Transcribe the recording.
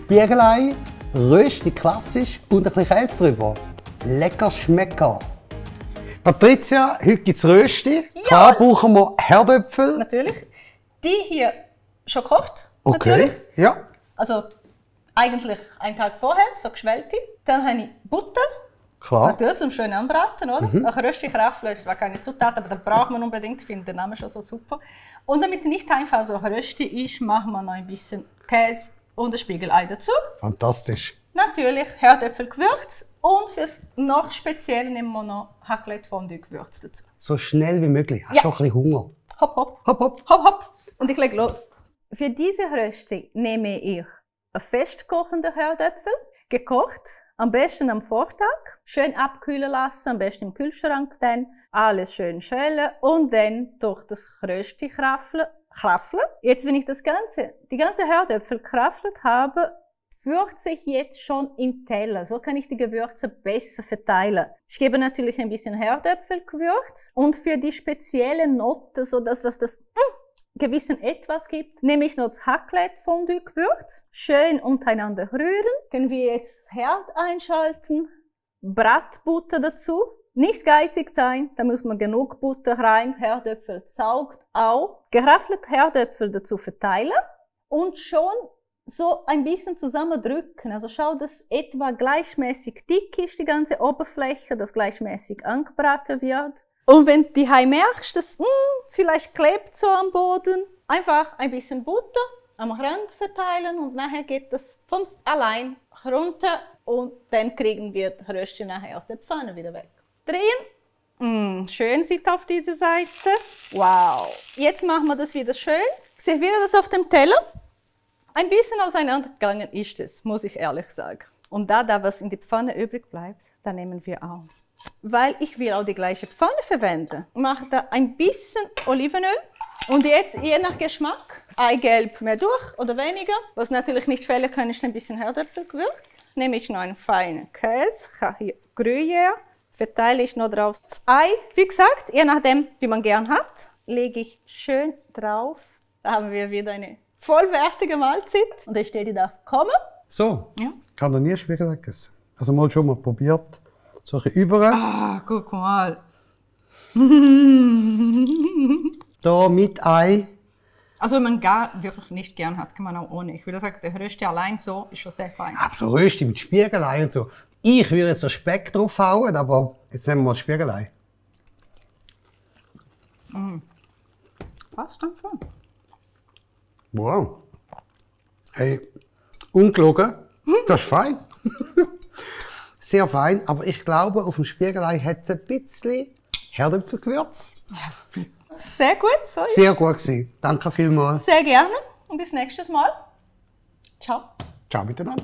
Spiegelei, Rösti klassisch und ein bisschen Käse drüber. Lecker Schmecker. Patricia, heute gibt es Rösti. Ja. Klar brauchen wir Herdöpfel. Natürlich. Die hier schon gekocht. Okay, natürlich. Ja. Also eigentlich einen Tag vorher, so geschwellte. Dann habe ich Butter. Klar. Natürlich zum schön anbraten, oder? Auch Rösti-Kraftel ist zwar keine Zutat, aber das braucht man unbedingt. Ich finde den Namen schon so super. Und damit nicht einfach so Rösti ist, machen wir noch ein bisschen Käse und ein Spiegelei dazu. Fantastisch. Natürlich Herdöpfelgewürz und fürs noch speziell nehmen wir noch Raclette-Fondue-Gewürz dazu. So schnell wie möglich. Hast du noch ein bisschen Hunger? Hopp, hopp. Hopp, hopp. Hopp, hopp. Und ich lege los. Für diese Rösti nehme ich festkochende Herdöpfel, gekocht, am besten am Vortag, schön abkühlen lassen, am besten im Kühlschrank dann, alles schön schälen und dann durch das Rösti kraffeln. Jetzt, wenn ich die ganze Herdöpfel kraffelt habe, würze ich jetzt schon im Teller. So kann ich die Gewürze besser verteilen. Ich gebe natürlich ein bisschen Herdöpfelgewürz und für die spezielle Note, so das, was das gewissen etwas gibt, nehme ich noch das Raclette-Fondue-Gewürz. Schön untereinander rühren. Können wir jetzt das Herd einschalten. Bratbutter dazu. Nicht geizig sein, da muss man genug Butter rein. Herdöpfel saugt auch. Geraffelte Herdöpfel dazu verteilen und schon so ein bisschen zusammendrücken. Also schau, dass etwa gleichmäßig dick ist die ganze Oberfläche, dass gleichmäßig angebraten wird. Und wenn du merkst, dass vielleicht klebt so am Boden, einfach ein bisschen Butter am Rand verteilen und nachher geht das von allein runter und dann kriegen wir das Rösti nachher aus der Pfanne wieder weg. Drehen. Schön sieht auf diese Seite. Wow. Jetzt machen wir das wieder schön. Serviere das auf dem Teller. Ein bisschen auseinandergegangen ist es, muss ich ehrlich sagen. Und da was in die Pfanne übrig bleibt, da nehmen wir auch. Weil ich will auch die gleiche Pfanne verwenden. Mache da ein bisschen Olivenöl und jetzt je nach Geschmack Eigelb mehr durch oder weniger. Was natürlich nicht fehlen kann, ist ein bisschen Herdöpfelgewürz. Nehme ich noch einen feinen Käse, ich habe hier Gruyère, verteile ich noch drauf das Ei. Wie gesagt, je nachdem, wie man gern hat, lege ich schön drauf. Da haben wir wieder eine vollwertige Mahlzeit und dann steht die da kommen. So, ja. Kann da nie Spiegelei essen. Also mal schon mal probiert. So ein bisschen über. Ah, guck mal. Da mit Ei. Also wenn man gar wirklich nicht gern hat, kann man auch ohne. Ich würde sagen, der Rösti allein so ist schon sehr fein. Aber so Rösti mit Spiegelei und so. Ich würde jetzt so Speck draufhauen, aber jetzt nehmen wir mal Spiegelei. Passt dann schon. Wow. Hey, ungelogen. Das ist fein. Sehr fein, aber ich glaube, auf dem Spiegelei hat es ein bisschen Herdöpfelgewürz. Sehr gut, so ist. Sehr gut gewesen. Danke vielmals. Sehr gerne und bis nächstes Mal. Ciao. Ciao miteinander.